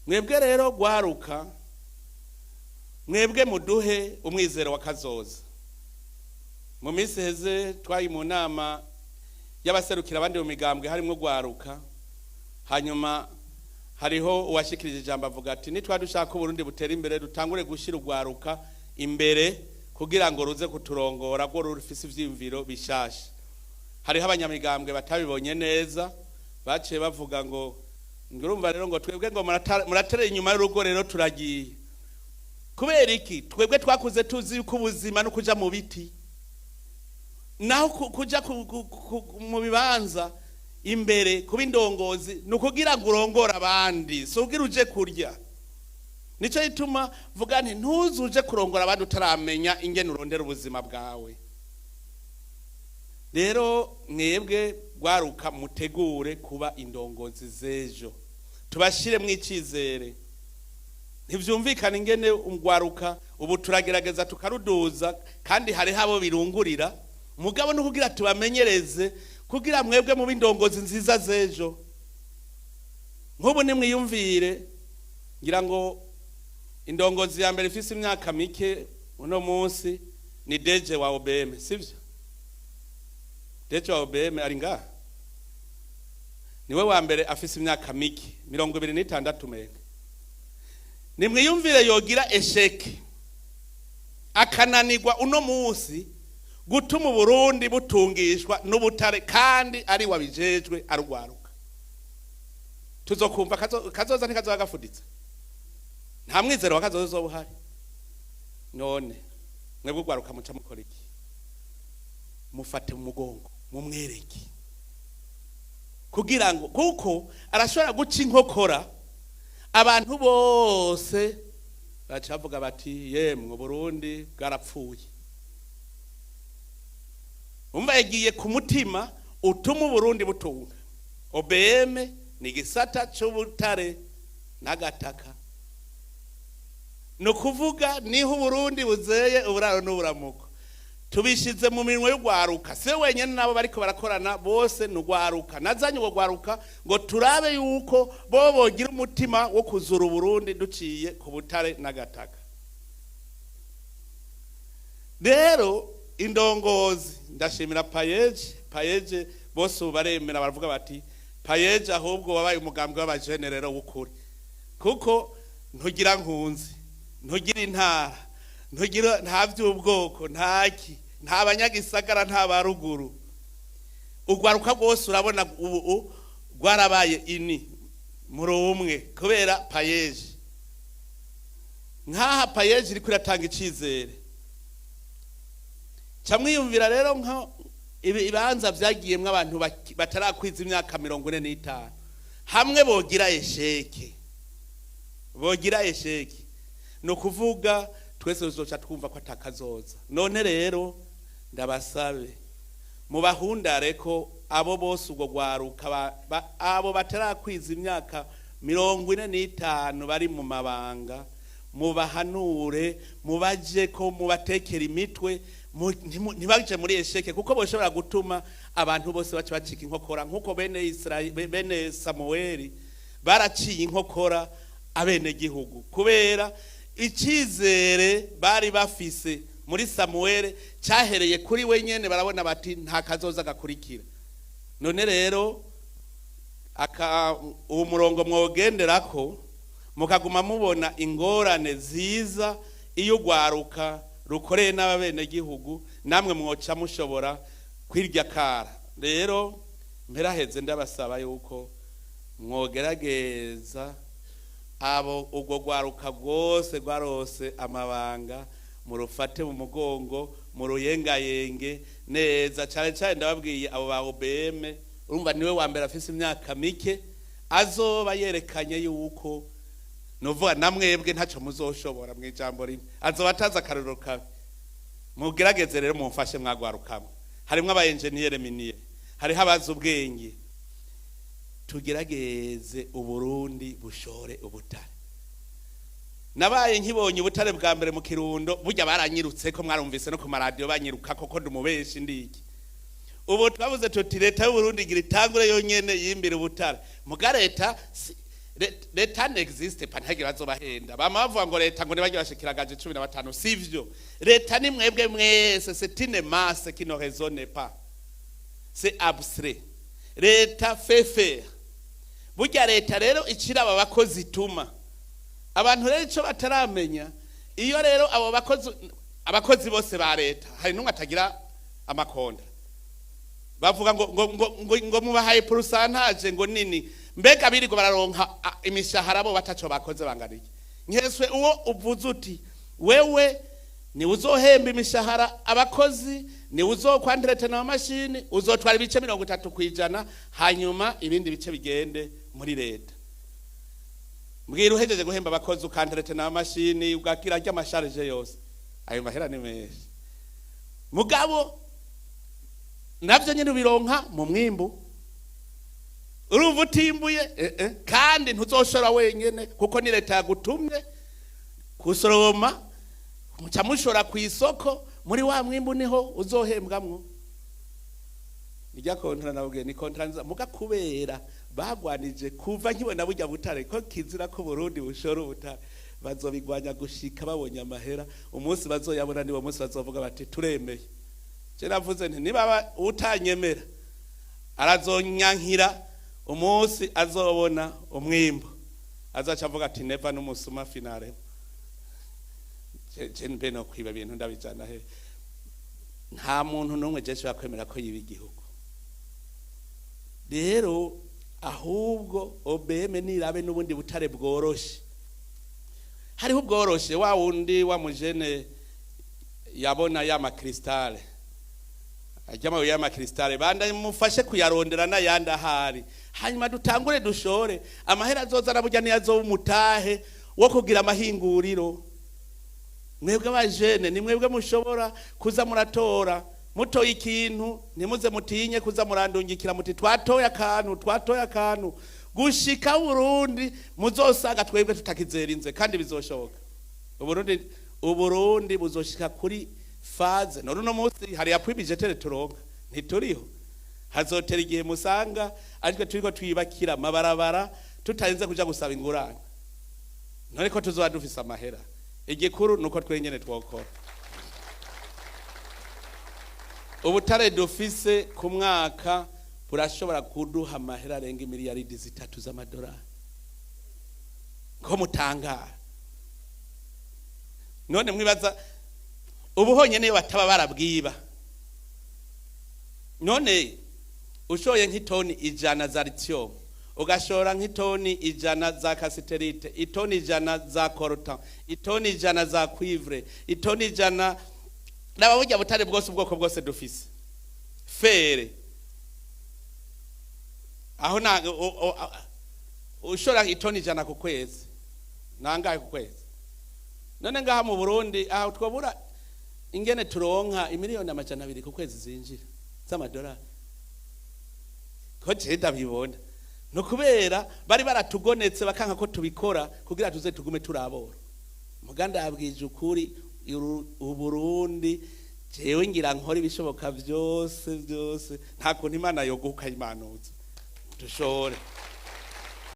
Mwebwe rero gwaruka, mwebwe muduhe umwizero wa kazoza. Mu minsi heze twari mu nama y'abaserukira abandi mu migambwe, harimo gwaruka. Hanyuma hariho uwashikirije ijambo avuga ati: "Nitwa dushaka Uburundi butera imbere, dutangure gushyira ugwaruka imbere kugira ngo ruze kuturongora, rwo rufise ivyiyumviro bishasha." Hariho abanyamigambwe batabibonye neza, baciye bavuga ngo urumva rero ngo twebwe ngo muraterera inyuma y'urugo, rero turagiye. Kubera iki? Twebwe twakuze tuzi yuko ubuzima no kuja mu biti, naho kuja mu bibanza imbere kuba indongozi ni ukugira ngo urongore abandi, si ubwira uje kurya. Nicyo gituma vuga nti: ntuze uje kurongora abandi utaramenya ingene urondera ubuzima bwawe. Rero mwebwe gwaruka, mutegure kuba indongozi z'ejo, tubashiremwo icyizere. Ntibyumvikana ingene ugwaruka ubu turagerageza tukaruduza, kandi hariho abo birungurira, mugabo no kugira tubamenyereze kugira mwebwe mube indongozi nziza z'ejo. Nk'ubu nimwiyumvire, ngira ngo indongozi ya mbere ifise imyaka mike uno munsi ni DG wa OBM, sivyo? DG wa OBM ari ngaha, niwe wa mbere afise imyaka mike, 26 menga. Nimwiyumvire yogira échec, akananirwa uno munsi gutuma Uburundi butungishwa n'ubutare, kandi ari wabijejwe arugwaruka, tuzokumva kazoza ntikazoba gafuditse, nta mwizero wa kazoza uzoba uhari. None mwebwe ugwaruka muca mukora iki? Mufate mu mugongo, mumwereke kugira ngo, kuko arashobora guca inkokora, abantu bose baca bavuga bati: "Yemwe, Burundi bwarapfuye." Umva, yagiye ku mutima utuma Uburundi butunga. OBM ni igisata c'ubutare n'agataka, ni ukuvuga niho Uburundi buzeye uburaro n'uburamuko. Tubishize mu minwe y'ugwaruka. Se wenyene nabo bariko barakorana bose ni ugwaruka. Nazanye urwo gwaruka ngo turabe yuko bo bogira umutima wo kuzura Uburundi duciye ku butare n'agataka. Rero indongozi, ndashimira PAEEJ. PAEEJ bose ubu baremera, baravuga bati: "PAEEJ ahubwo wabaye umugambwe w'abajene rero w'ukuri, kuko ntugira nkunzi, ntugira intara, ntugira nta by'ubwoko, ntaki, nta banyagisagara, nta baruguru." Ugwaruka rwose urabona ubu rwarabaye ini muri umwe kubera PAEEJ. Nk'aha PAEEJ iriko iratanga icizere. Camwiyumvira rero nka ibibanza byagiyemwo abantu batarakwiza imyaka 45, hamwe bogira échec, bogira échec, ni ukuvuga twese tuzoca twumva ko atakazoza. None rero ndabasabe mubahundare ko abo bose, ubwo gwaruka abo batarakwiza imyaka 45 bari mu mabanga, mubahanure, mubaje ko mubatekera imitwe, ntibaje muri échec, kuko boshobora gutuma abantu bose baca bacika inkokora, nk'uko bene Israel, bene Samueli baraciye inkokora abenegihugu kubera icyizere bari bafise muri Samuel cyahereye kuri we nyene. Barabona bati: "Nta kazoza gakurikira." None rero aka uwo murongo mwogenderako, mukaguma mubona ingorane ziza iyo ugwaruka rukoreye n'abenegihugu, namwe mwoca mushobora kwirya kara. Rero mperaheze ndabasaba yuko mwogerageza abo ubwo rwaruka rwose rwarose amabanga, murufate mu mugongo, muruyengayenge neza cyane cyane. Ndababwiye abo ba OBM, urumva niwe wa mbere afise imyaka mike, azoba yerekanye yuko nuvuga namwebwe ntacyo muzoshobora. Mu ijambo rimwe, azoba atazi akarorero kabi. Mugerageze rero mumfashe mwagwarukamwe, harimwo aba ingénieurs miniers, hariho abazi ubwenge. Tugerageze Uburundi bushore ubutare. Nabaye nkibonye ubutare bwa mbere mu Kirundo, burya baranyirutse ko mwarumvise no ku maradiyo banyiruka koko ndumubeshi ndiki. Ubu twavuze tuti: leta y'Uburundi igira itangure yonyene yimbira ubutare. Muga leta Leta n'existe pas, ntihagire bazobahenda. Bama bavuga ngo leta, ngo nibajye bashikiragaje 15, sivyo. Leta ni mwebwe mwese. C'est une masse qui ne raisonne pas, c'est abstrait. Leta fait faire. Burya leta rero icira aba bakozi ituma abantu rero ico bataramenya. Iyo rero abo bakozi, abakozi bose ba leta, hari n'umwe atagira amakonda. Bavuga ngo mubahaye pourcentage ngo nini. Mbega birirwa bararonka imishahara bo bataco bakoze bangana iki? Nkeswe uwo uvuze uti wewe ni uzohemba imishahara abakozi, ni uzokwanteretana amamashini, uzotwara ibice 30%, hanyuma ibindi bice bigende muri leta. Mbwira, uhejeje guhemba abakozi, ukanteretana amamashini, ugakira ry'ama charges yose, ayo mahera ni menshi. Mugabo navyo nyene ubironka mu mwimbu. Urumva utimbuye, kandi ntuzoshora wenyene, kuko ni leta yagutumye gusoroma. Muca mushora ku isoko muri wa mwimbu, niho uzohembwamwo. Irya contrat nabwiye ni contrat nziza, muga kubera bagwanije kuva nkibona burya butare ko kizira ko Burundi bushora ubutare, bazobigwanya gushika babonye amahera. Umunsi bazoyabona niwo munsi bazovuga bati turemeye. Je navuze nti niba utanyemera arazonyankira umunsi azobona umwimbo, azaca avuga ati neva n'umusuma finale. Je mbe no kwiba ibintu ndabijana he? Nta muntu n'umwe je nshobora kwemera ko yiba igihugu. Rero ahubwo OBM nirabe n'ubundi butare bworoshe. Hariho ubworoshe, wa wundi wa mujene yabona ya ma cristal, ajya y'ama cristal, banda mufashe kuyarondera n'ayandi ahari, hanyuma dutangure dushore. Amahera azoza araburya niyo azoba umutahe wo kugira amahinguriro. Mwebwe abajene ni mwebwe mushobora kuza muratora. Mutoye ikintu, ntimuze mutinye kuza murandungikira muti twatoye akantu, twatoye akantu, gushika Burundi muzosanga twebwe tutakizera inze. Kandi bizoshoboka. Uburundi buzoshika kuri phase. None uno munsi hari appui budgétaire turonka, ntituriho. Hazotera igihe musanga ariko turiko twibakira amabarabara tutarinze kuja gusaba ingurane. None ko tuzoba dufise amahera? Igikuru nuko twenyene twokora. Ubutare dufise ku mwaka burashobora kuduha amahera arenga 3 miliyaridi z'amadolari. Ko mutangara? None mwibaza ubu honyene iyo bataba barabwiba? None ushoye nk'itoni 100 za lithium, ugashora nk'itoni 100 za cassitérite, itoni 100 za coltan, itoni 100 za cuivre, itoni 100, naba burya butare bwose, ubwoko bwose dufise, fer, aho na ushora itoni 100 ku kwezi, nangahe ku kwezi? None ngaha mu Burundi aho twabura ingene turonka 200 miliyoni ku kwezi zinjira z'amadolari? Ko je ndabibona, no kubera bari baratugonetse bakanka ko tubikora kugira tuze tugume turabora. Muganda yabwije ukuri, Uburundi jewe ngira nkora ibishoboka byose byose. Nta kuntu Imana yoguha ukayimanuza. Dushore.